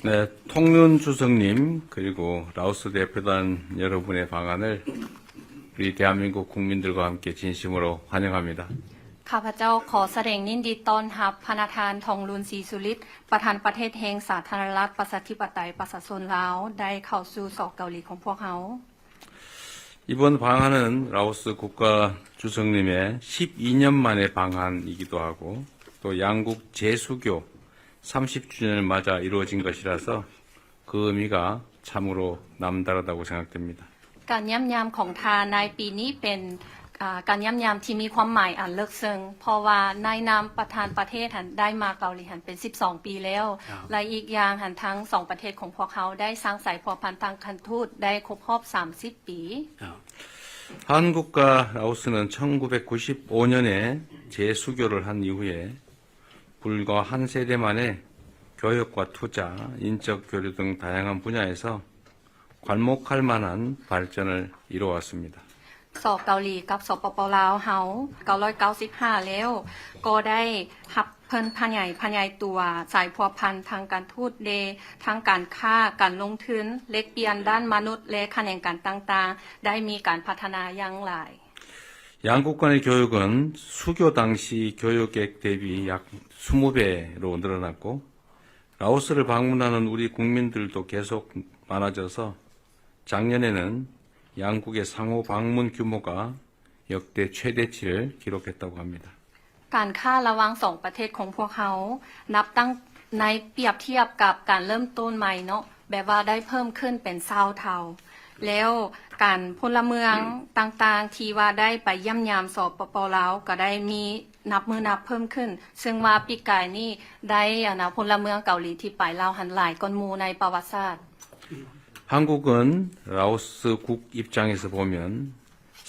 네, 통륜 주석님 그리고 라오스 대표단 여러분의 방한을 우리 대한민국 국민들과 함께 진심으로 환영합니다. ຂ້າພະເຈົ້າຂໍສະແດງຍິນດີຕ້ອນຮັບພະນະທ່ານ ທອງລຸນ ສີສຸລິດ ປະທານປະເທດແຫ່ງສາທາລະນະລັດ ປະຊາທິປະໄຕ ປະຊາຊົນລາວ ໄດ້ເຂົ້າສູ່ ສ ເກົາຫຼີ ຂອງພວກເຮົາ. 이번 방한은 라오스 국가 주석님의 십이 년 만의 방한이기도 하고 또 양국 재수교 삼십 주년을 맞아 이루어진 것이라서 그 의미가 참으로 남다르다고 생각됩니다. ການຢ້ຽມຢາມຂອງທ່ານໃນປີນີ້ເປັນ ອາ ການຢ້ຽມຢາມທີ່ມີຄວາມໝາຍອັນເລິກເຊິ່ງ ເພາະວ່າໃນນາມປະທານປະເທດຫັ້ນໄດ້ມາເກົາຫຼີຫັ້ນເປັນສິບສອງປີແລ້ວ ແລະ ອີກຢ່າງຫັ້ນທັງສອງປະເທດຂອງພວກເຮົາໄດ້ສ້າງສາຍພົວພັນທາງການທູດໄດ້ຄົບຮອບສາມສິບປີ. 한국과 라오스는 천구백구십오 년에 재수교를 한 이후에 불과 한 세대 만에 교역과 투자, 인적 교류 등 다양한 분야에서 괄목할 만한 발전을 이루어왔습니다. ສ ເກົາຫຼີ ກັບ ສປປ ລາວ ເຮົາ ເກົ້າຮ້ອຍເກົ້າສິບຫ້າແລ້ວ ກໍໄດ້ຮັບເພິ່ນຂະຫຍາຍ ຂະຫຍາຍຕົວສາຍພົວພັນທາງການທູດເດ ທັງການຄ້າ, ການລົງທຶນ, ແລກປ່ຽນດ້ານມະນຸດ ແລະ ຂະແໜງການຕ່າງໆ ໄດ້ມີການພັດທະນາຢ່າງຫຼາຍ. 양국 간의 교역은 수교 당시 교역액 대비 약 이십 배로 늘어났고 라오스를 방문하는 우리 국민들도 계속 많아져서 작년에는 양국의 상호 방문 규모가 역대 최대치를 기록했다고 합니다. ການຄ້າລະຫວ່າງສອງປະເທດຂອງພວກເຮົາ ນັບຕັ້ງໃນປຽບທຽບກັບການເລີ່ມຕົ້ນໃໝ່ເນາະ ແບບວ່າໄດ້ເພີ່ມຂຶ້ນເປັນຊາວເທົ່າ ແລ້ວການພົນລະເມືອງຕ່າງໆ ທີ່ວ່າໄດ້ໄປຢ້ຽມຢາມ ສປປ ລາວ ກໍໄດ້ມີ ນັບມື້ນັບເພີ່ມຂຶ້ນ ເຊິ່ງວ່າປີກາຍນີ້ໄດ້ ອັນນະ ພົນລະເມືອງເກົາຫຼີທີ່ໄປລາວຫັ້ນຫຼາຍກ່ອນໝູ່ໃນປະຫວັດສາດ. 한국은 라오스 국 입장에서 보면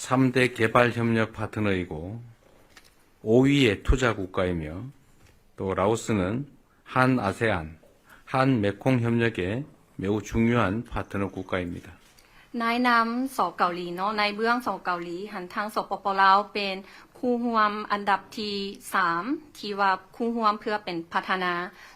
삼 대 개발 협력 파트너이고 오 위의 투자 국가이며 또 라오스는 한 아세안, 한 메콩 협력의 매우 중요한 파트너 국가입니다. ໃນນາມ ສ ເກົາຫຼີເນາະ ໃນເບື້ອງ ສ ເກົາຫຼີ ຫັ້ນທາງ ສປປ ລາວ ເປັນຄູ່ຮ່ວມອັນດັບທີສາມ ທີ່ວ່າຄູ່ຮ່ວມເພື່ອເປັນພັດທະນາ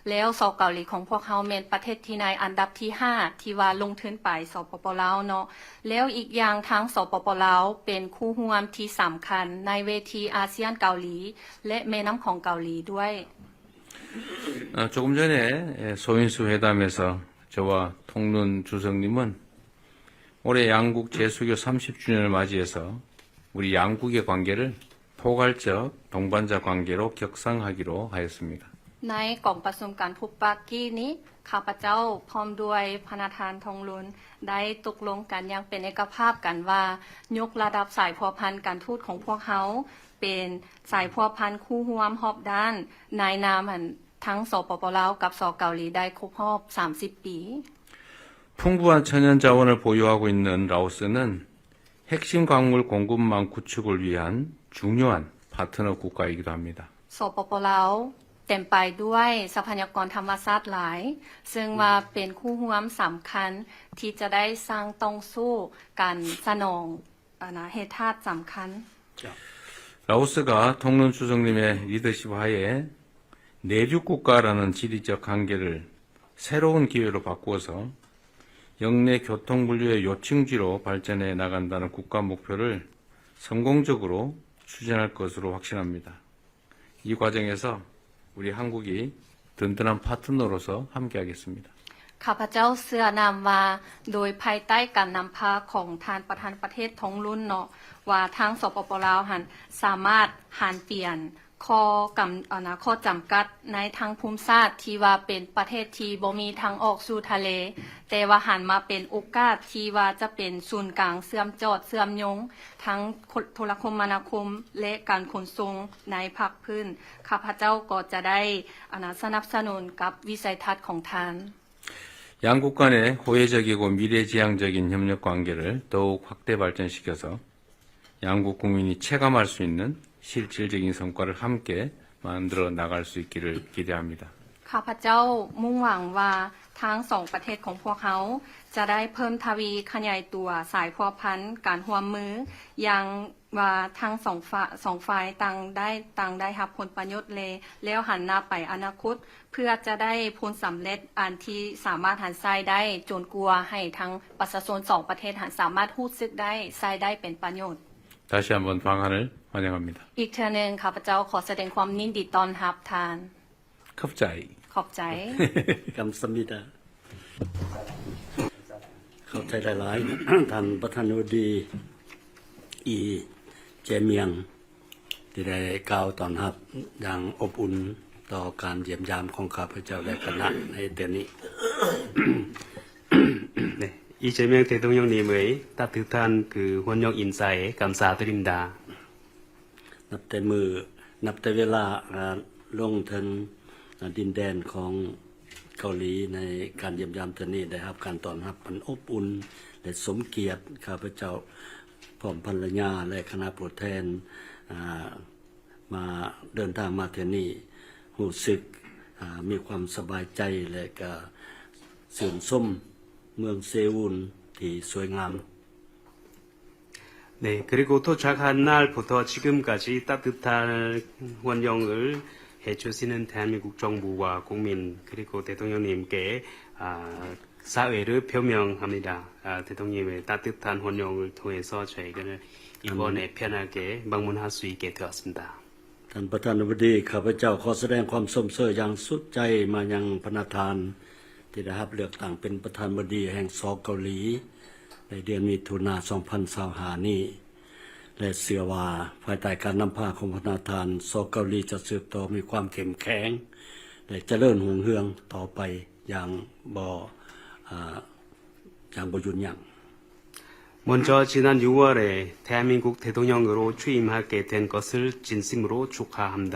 ແລ້ວ ສ ເກົາຫຼີ ຂອງພວກເຮົາແມ່ນປະເທດທີ່ໃນອັນດັບທີຫ້າ ທີ່ວ່າລົງທຶນໄປ ສປປ ລາວ ເນາະ ແລ້ວອີກຢ່າງທາງ ສປປ ລາວ ເປັນຄູ່ຮ່ວມທີ່ສຳຄັນໃນເວທີອາຊຽນເກົາຫຼີ ແລະ ແມ່ນ້ຳຂອງເກົາຫຼີດ້ວຍ. 아, 조금 전에, 예, 소인수 회담에서 저와 통룬 주석님은 올해 양국 재수교 삼십 주년을 맞이해서 우리 양국의 관계를 포괄적 동반자 관계로 격상하기로 하였습니다. ໃນກອງປະຊຸມການພົບປະກີ້ນີ້ ຂ້າພະເຈົ້າພ້ອມດ້ວຍພະນະທ່ານ ທອງລຸນ ໄດ້ຕົກລົງກັນຢ່າງເປັນເອກະພາບກັນວ່າ ຍົກລະດັບສາຍພົວພັນການທູດຂອງພວກເຮົາ ເປັນສາຍພົວພັນຄູ່ຮ່ວມຮອບດ້ານ ໃນນາມ ອັນ ທັງ ສປປ ລາວ ກັບ ສ ເກົາຫຼີ ໄດ້ຄົບຮອບສາມສິບປີ. 풍부한 천연자원을 보유하고 있는 라오스는 핵심 광물 공급망 구축을 위한 중요한 파트너 국가이기도 합니다. ສປປ ລາວ ເຕັມໄປດ້ວຍຊັບພະຍາກອນທຳມະຊາດຫຼາຍ ເຊິ່ງວ່າເປັນຄູ່ຮ່ວມສຳຄັນທີ່ຈະໄດ້ສ້າງຕ່ອງສູ້ການສະໜອງ ອັນນະ ແຮ່ທາດສຳຄັນ. 라오스가 통룬 주석님의 리더십 하에 내륙 국가라는 지리적 한계를 새로운 기회로 바꾸어서 역내 교통 물류의 요충지로 발전해 나간다는 국가 목표를 성공적으로 추진할 것으로 확신합니다. 이 과정에서 우리 한국이 든든한 파트너로서 함께하겠습니다. ຂ້າພະເຈົ້າເຊື່ອນຳວ່າ ໂດຍພາຍໃຕ້ການນຳພາຂອງທ່ານປະທານປະເທດ ທອງລຸນ ເນາະ ວ່າທາງ ສປປ ລາວ ຫັ້ນ ສາມາດຫັນປ່ຽນ ຂໍ້ກຳ ອັນນະ ຂໍ້ຈຳກັດໃນທາງພູມສາດທີ່ວ່າເປັນປະເທດທີ່ບໍ່ມີທາງອອກສູ່ທະເລ ແຕ່ວ່າຫັນມາເປັນໂອກາດທີ່ວ່າຈະເປັນສູນກາງເຊື່ອມຈອດເຊື່ອມໂຍງ ທັງໂທລະຄົມມະນາຄົມ ແລະ ການຂົນສົ່ງໃນພາກພື້ນ. ຂ້າພະເຈົ້າກໍຈະໄດ້ ອັນນະ ສະໜັບສະໜູນກັບວິໄສທັດຂອງທ່ານ. 양국 간의 호혜적이고 미래지향적인 협력 관계를 더욱 확대 발전시켜서 양국 국민이 체감할 수 있는 실질적인 성과를 함께 만들어 나갈 수 있기를 기대합니다. ຂ້າພະເຈົ້າມຸ່ງຫວັງວ່າທັງສອງປະເທດຂອງພວກເຮົາຈະໄດ້ເພີ່ມທະວີຂະຫຍາຍຕົວສາຍພົວພັນການຮ່ວມມືຢ່າງ ວ່າທັງສອງຝ່າຍ ສອງຝ່າຍຕ່າງໄດ້ ຕ່າງໄດ້ຮັບຜົນປະໂຫຍດແລະ ແລ້ວຫັນໜ້າໄປອະນາຄົດ ເພື່ອຈະໄດ້ຜົນສຳເລັດອັນທີ່ສາມາດຫັນໃຊ້ໄດ້ ຈົນກວ່າໃຫ້ທັງປະຊາຊົນສອງປະເທດຫັ້ນສາມາດຮູ້ສຶກໄດ້ ໃຊ້ໄດ້ເປັນປະໂຫຍດ. 다시 한번 방한을 환영합니다. ອີກເທື່ອໜຶ່ງ ຂ້າພະເຈົ້າຂໍສະແດງຄວາມຍິນດີຕ້ອນຮັບທ່ານ. ܚອບໃຈ. ܚອບໃຈ. 감사합니다. ຂອບໃຈຫຼາຍໆ ທ່ານປະທານາທິບໍດີ ອີ ເຈມຽງ ທີ່ໄດ້ກ່າວຕ້ອນຮັບຢ່າງອົບອຸ່ນຕໍ່ການຢ້ຽມຢາມຂອງຂ້າພະເຈົ້າ ແລະ ຄະນະໃນເທື່ອນີ້. ອາ 이재명 대통령님의 따뜻한 그 환영 인사에 감사드립니다. ນັບແຕ່ມື້ ນັບແຕ່ເວລາ ອາ ລົງເຖິງ ອາ ດິນແດນຂອງເກົາຫຼີ ໃນການຢ້ຽມຢາມເທື່ອນີ້ ໄດ້ຮັບການຕ້ອນຮັບອັນອົບອຸ່ນ ແລະ ສົມກຽດ. ຂ້າພະເຈົ້າພ້ອມພັນລະຍາ ແລະ ຄະນະຜູ້ແທນ ອາ ມາ ເດີນທາງມາເທື່ອນີ້ ຮູ້ສຶກ ອາ ມີຄວາມສະບາຍໃຈ ແລະ ກະຊື່ນຊົມເມືອງເຊອູນທີ່ສວຍງາມ. 네, 그리고 도착한 날부터 지금까지 따뜻한 환영을 해주시는 대한민국 정부와 국민, 그리고 대통령님께, 아, 사죄를 표명합니다. 아, 대통령님의 따뜻한 환영을 통해서 저희는 이번에 편하게 방문할 수 있게 되었습니다. ທ່ານປະທານາທິບໍດີ ຂ້າພະເຈົ້າຂໍສະແດງຄວາມຊົມເຊີຍຢ່າງສຸດໃຈມາຍັງພະນະທ່ານ ທີ່ໄດ້ຮັບເລືອກຕັ້ງເປັນປະທານາທິບໍດີແຫ່ງ ສ ເກົາຫຼີ ໃນເດືອນມິຖຸນາ ສອງພັນຊາວຫ້ານີ້ ແລະ ເຊື່ອວ່າພາຍໃຕ້ການນຳພາຂອງພະນະທ່ານ ສ ເກົາຫຼີຈະສືບຕໍ່ມີຄວາມເຂັ້ມແຂງ ແລະ ຈະເລີນຮຸ່ງເຮືອງຕໍ່ໄປຢ່າງບໍ່ ອາ ຢ່າງບໍ່ຢຸດຢັ້ງ. 먼저 지난 유월 대한민국 대통령으로 취임하게 된 것을 진심으로 축하합니다.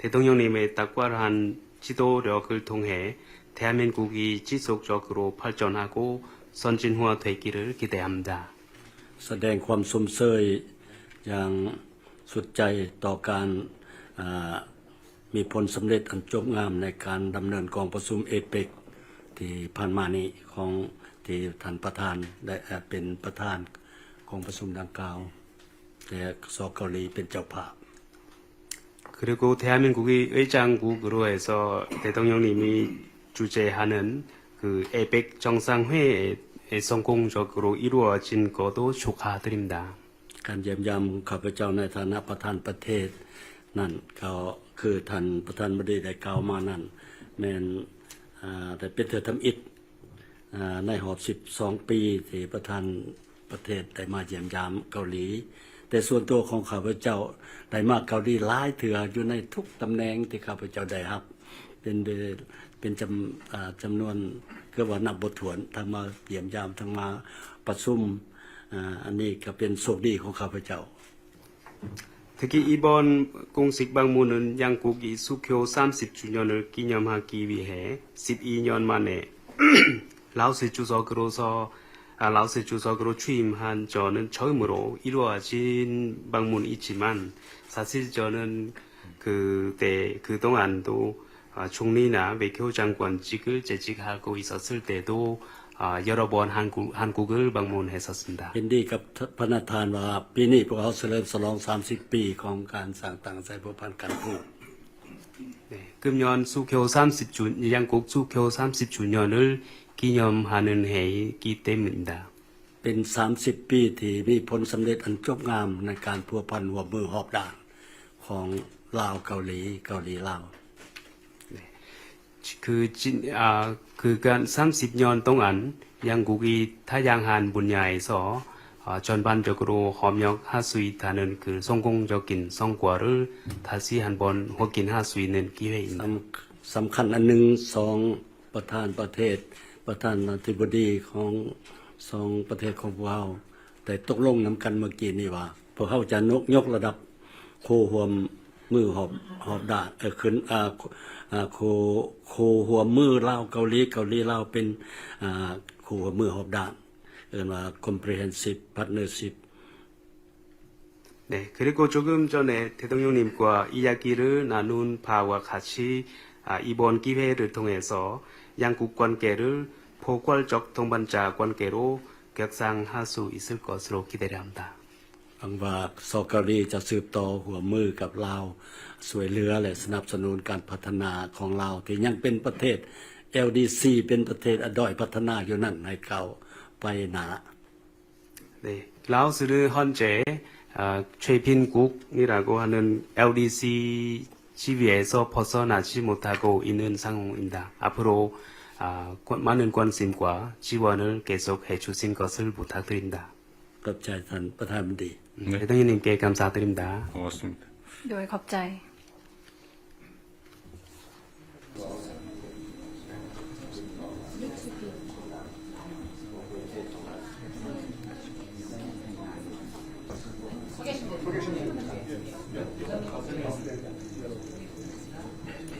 대통령님의 탁월한 지도력을 통해 대한민국이 지속적으로 발전하고 선진화되기를 기대합니다. ສະແດງຄວາມຊົມເຊີຍຢ່າງສຸດໃຈຕໍ່ການ ອາ ມີຜົນສຳເລັດອັນຈົບງາມໃນການດຳເນີນກອງປະຊຸມເອເປັກທີ່ຜ່ານມານີ້ ຂອງທີ່ທ່ານປະທານໄດ້ ເປັນປະທານກອງປະຊຸມດັ່ງກ່າວ ແລະ ສ ເກົາຫຼີເປັນເຈົ້າພາບ. 그리고 대한민국이 의장국으로 해서 대통령님이 주재하는 그 에이ܦ 정상회의 성공적으로 이루어진 것도 축하드립니다. ການຢ້ຽມຢາມຂອງຂ້າພະເຈົ້າໃນຖານະປະທານປະເທດນັ້ນ ກໍຄືທ່ານປະທານາທິບໍດີໄດ້ກ່າວມານັ້ນ ແມ່ນ ອາ ໄດ້ເປັນເທື່ອທຳອິດ ອາ ໃນຮອບສິບສອງປີ ທີ່ປະທານປະເທດໄດ້ມາຢ້ຽມຢາມເກົາຫຼີ. ແຕ່ສ່ວນຕົວຂອງຂ້າພະເຈົ້າໄດ້ມາເກົາຫຼີຫຼາຍເທື່ອ ຢູ່ໃນທຸກຕຳແໜ່ງທີ່ຂ້າພະເຈົ້າໄດ້ຮັບ ເປັນ ເປັນຈຳ ອາ ຈຳນວນເກືອບວ່ານັບບໍ່ຖ້ວນ ທັງມາຢ້ຽມຢາມ ທັງມາປະຊຸມ. ອາ ອັນນີ້ກໍເປັນໂຊກດີຂອງຂ້າພະເຈົ້າ. 특히 이번 공식 방문은 양국이 수교 삼십 주년을 기념하기 위해 십이 년 만에 라오스 주석으로서, 아, 라오스 주석으로 취임한 저는 처음으로 이루어진 방문이지만 사실 저는 그때, 그동안도 아, 총리나 외교장관직을 재직하고 있었을 때도, 아, 여러 번 한국, 한국을 방문했었습니다. ເຫັນດີກັບພະນະທ່ານວ່າ ປີນີ້ພວກເຮົາສະເຫຼີມສະຫຼອງສາມສິບປີຂອງການສ້າງຕັ້ງໃຊ້ພົວພັນການທູດ. 네, 금년 수교 삼십 주, 양국 수교 삼십 주년을 기념하는 해이기 때문입니다. ເປັນສາມສິບປີທີ່ມີຜົນສຳເລັດອັນຈົບງາມໃນການພົວພັນຮ່ວມມືຮອບດ້ານຂອງລາວ-ເກົາຫຼີ, ເກົາຫຼີ-ລາວ. 네. 그 진, 아, 그간 삼십 년 동안 양국이 다양한 분야에서, 아, 전반적으로 협력할 수 있다는 그 성공적인 성과를 다시 한번 확인할 수 있는 기회입니다. ສຳ ສຳຄັນອັນໜຶ່ງ ສອງ ປະທານປະເທດ, ປະທານາທິບໍດີຂອງສອງປະເທດຂອງພວກເຮົາໄດ້ຕົກລົງນຳກັນເມື່ອກີ້ນີ້ວ່າ ພວກເຮົາຈະຍົກ ຍົກລະດັບຄູ່ຮ່ວມ ມືຮອບ ຮອບດ້ານ ເອີ ຂຶ້ນ ອ່າ ອ່າ ຄູ່ ຄູ່ຮ່ວມມືລາວ-ເກົາຫຼີ, ເກົາຫຼີ-ລາວ ເປັນ ອ່າ ຄູ່ຮ່ວມມືຮອບດ້ານ ເອີ້ນວ່າ comprehensive partnership. 네, 그리고 조금 전에 대통령님과 이야기를 나눈 바와 같이, 아, 이번 기회를 통해서 양국 관계를 포괄적 동반자 관계로 격상할 수 있을 것으로 기대를 합니다. ຫວັງວ່າ ສປປ ເກົາຫຼີ ຈະສືບຕໍ່ຮ່ວມມືກັບລາວ, ຊ່ວຍເຫຼືອ ແລະ ສະໜັບສະໜູນການພັດທະນາຂອງລາວ ທີ່ຍັງເປັນປະເທດ LDC ເປັນປະເທດ ອາ ດ້ອຍພັດທະນາຢູ່ນັ້ນ ໃຫ້ກ້າວໄປໜ້າ. 네, 라오스는 현재, 아, 최빈국이라고 하는 LDC 지위에서 벗어나지 못하고 있는 상황입니다. 앞으로, 아, 관-, 많은 관심과 지원을 계속 해주신 것을 부탁드립니다. ຂອບໃຈທ່ານປະທານມົນຕີ. 네. 대통령님께 감사드립니다. 고맙습니다. ໂດຍ ຂອບໃຈ.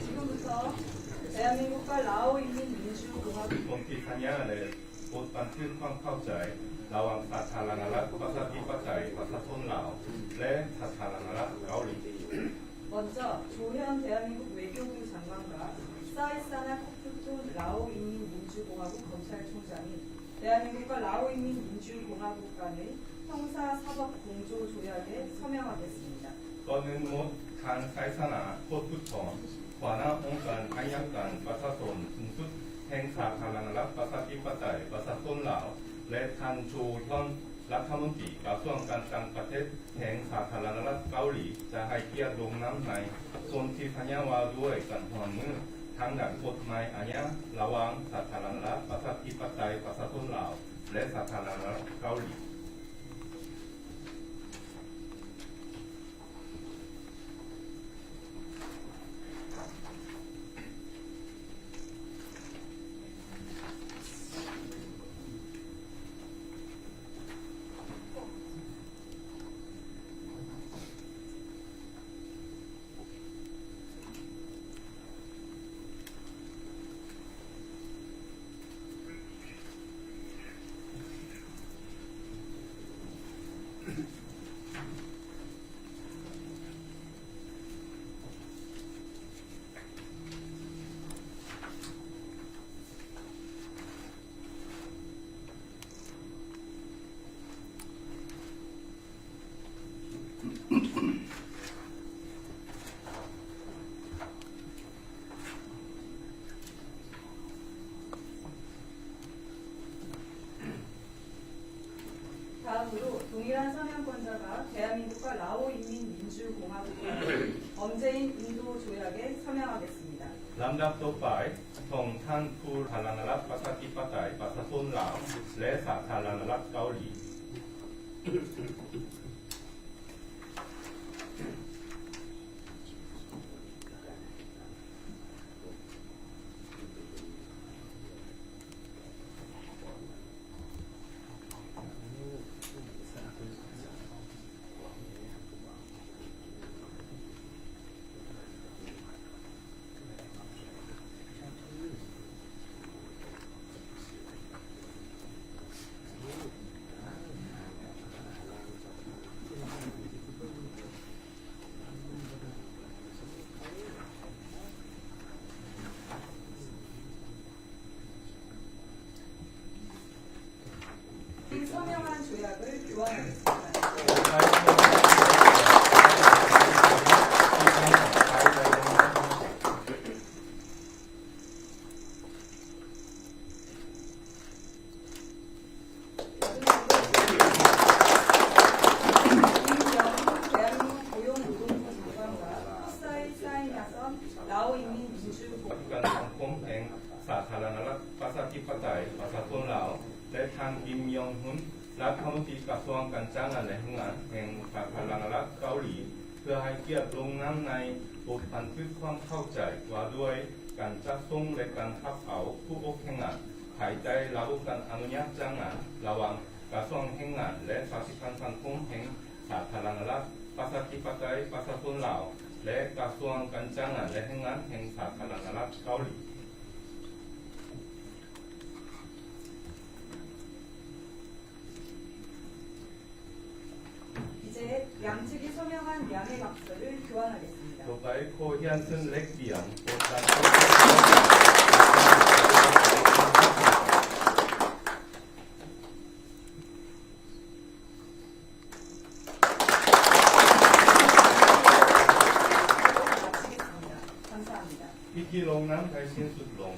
지금부터 대한민국과 라오 인민민주공화국 ກົມທີ່ສັນຍາ ແລະ ບົດບັນທຶກຄວາມເຂົ້າໃຈ ລະຫວ່າງ ສາທາລະນະລັດ ປະຊາທິປະໄຕ ປະຊາຊົນລາວ ແລະ ສາທາລະນະລັດ ເກົາຫຼີ. 먼저 조현 대한민국 외교부 장관과 사이사나 코프ܬܘܢ 라오 인민민주공화국 검찰총장이 대한민국과 라오 인민민주공화국 간의 형사사법 공조 조약에 서명하겠습니다. ກ່ອນອື່ນໝົດ ທ່ານ ໄຊຊະນະ ໂຄດພຸດທອນ ຫົວໜ້າອົງການໄອຍະການປະຊາຊົນສູງສຸດແຫ່ງສາທາລະນະລັດ ປະຊາທິປະໄຕ ປະຊາຊົນລາວ ແລະ ທ່ານ ໂຈ ຮຽນ ລັດຖະມົນຕີກະຊວງການຕ່າງປະເທດ ແຫ່ງສາທາລະນະລັດເກົາຫຼີ ຈະໃຫ້ກຽດລົງນາມໃນສົນທິສັນຍາວ່າດ້ວຍການຮ່ວມມືທາງດ້ານກົດໝາຍອາຍາ ລະຫວ່າງສາທາລະນະລັດ ປະຊາທິປະໄຕ ປະຊາຊົນລາວ ແລະ ສາທາລະນະລັດເກົາຫຼີ. 다음으로 동일한 서명권자가 대한민국과 라오 인민민주공화국 간의 범죄인 인도 조약에 서명하겠습니다. ລຳດັບຕໍ່ໄປ ຂອງທ່ານ ຜູ້ສາທາລະນະລັດ ປະຊາທິປະໄຕ ປະຊາຊົນລາວ ແລະ ສາທາລະນະລັດເກົາຫຼີ. 서명한 조약을 교환하겠습니다. 라오 인민민주공화국 ສາທາລະນະລັດ ປະຊາທິປະໄຕ ປະຊາຊົນລາວ ແລະ ທ່ານ ກິມ ຢອງ ຮຸນ ລັດຖະມົນຕີກະຊວງການຈ້າງງານ ແລະ ແຮງງານ ແຫ່ງສາທາລະນະລັດເກົາຫຼີ ເພື່ອໃຫ້ກຽດລົງນາມໃນບົດບັນທຶກຄວາມເຂົ້າໃຈວ່າດ້ວຍການຈັດສົ່ງ ແລະ ການຮັບເອົາຜູ້ອົບແຮງງານ ພາຍໃຕ້ລະບົບການອະນຸຍາດຈ້າງງານ ລະຫວ່າງກະຊວງແຮງງານ ແລະ ຊາວສິດທາງສັງຄົມແຫ່ງສາທາລະນະລັດ ປະຊາທິປະໄຕ ປະຊາຊົນລາວ ແລະ ກະຊວງການຈ້າງງານ ແລະ ແຮງງານ ແຫ່ງສາທາລະນະລັດເກົາຫຼີ. 이제 양측이 서명한 명예각서를 교환하겠습니다. ຕໍ່ໄປ ຂໍຮຽນເຊີນແລກປ່ຽນ 마치겠습니다. 감사합니다. ພິທີລົງນາມໄດ້ສິ້ນສຸດລົງ.